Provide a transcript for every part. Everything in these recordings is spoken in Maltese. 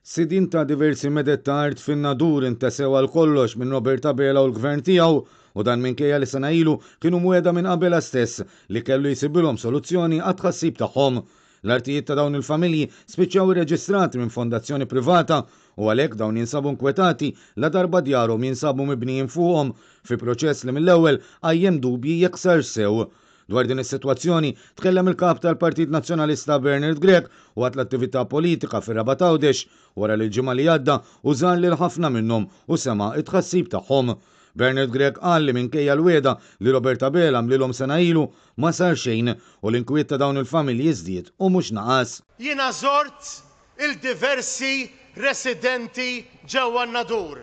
Sidien ta' diversi meded ta' art fin-Nadur intesew għal kollox minn Robert Abela u l-Gvern tiegħu u dan minkejja li sena ilu kienu mwiegħda minn Abela stess li kellu jsibilhom soluzzjoni għat-tħassib tagħhom. L-artijiet ta' dawn il-familji spiċċaw irreġistrati minn fondazzjoni privata u għalhekk dawn jinsabu nkwetati ladarba djarhom jinsabu mibnijin fuqhom fi proċess li mill-ewwel qajjem dubji jekk sarx sew. Dwar din is-sitwazzjoni tkellem il-Kap tal-Partit Nazzjonalista Bernard Grech waqt l-attività politika fir-Rabat Għawdex wara li l-ġimgħa li għadda hu żar lil ħafna minnhom u sema' t-tħassib tagħhom. Bernard Grech qal li minkejja l-wiegħda li Robert Abela għamlilhom sena ilu, ma sar xejn u l-inkwiet ta' dawn il-familji żdied u mhux naqas. Jiena żort il-diversi residenti ġewwa n-Nadur.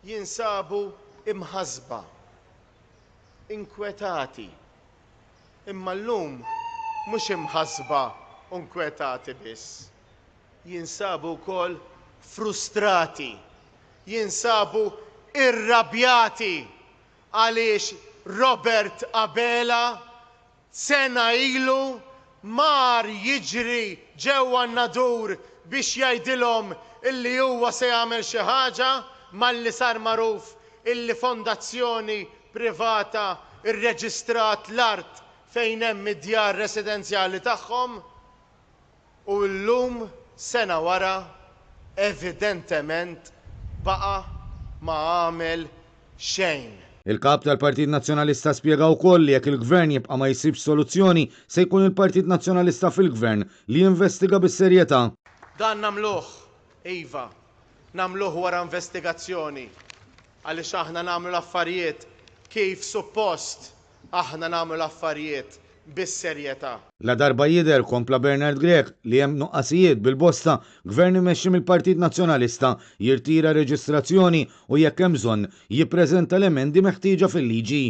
Jinsabu imħassba. Inkwetati. Imma llum mhux imħassba u nkwetati biss. Jinsabu wkoll frustrati. Jinsabu irrabjati għaliex Robert Abela Sena ilu mar jiġri ġewwa n-Nadur biex jgħidilhom illi huwa se jagħmel xi ħaġa malli sar magħruf illi fondazzjoni privata rreġistrat l-art fejn hemm id-djar residenzjali tagħhom. U llum, sena wara, evidentement baqa' ma għamel xejn. Il-Kap tal-Partit Nazzjonalista spjega wkoll li jekk il-Gvern jibqa' ma jsibx soluzzjoni, se jkun il-Partit Nazzjonalista fil-Gvern li jinvestiga bis-serjetà. Dan nagħmluh, iva, nagħmluh wara investigazzjoni, għaliex aħna nagħmlu l-affarijiet kif suppost. Aħna nagħmlu l-affarijiet bis-serjetà. Ladarba jidher, kompla Bernard Grech, li hemm nuqqasijiet bil-bosta, Gvern immexxi mill-Partit Nazzjonalista jirtira reġistrazzjoni u jekk hemm bżonn, jippreżenta l-emendi meħtieġa fil-liġi.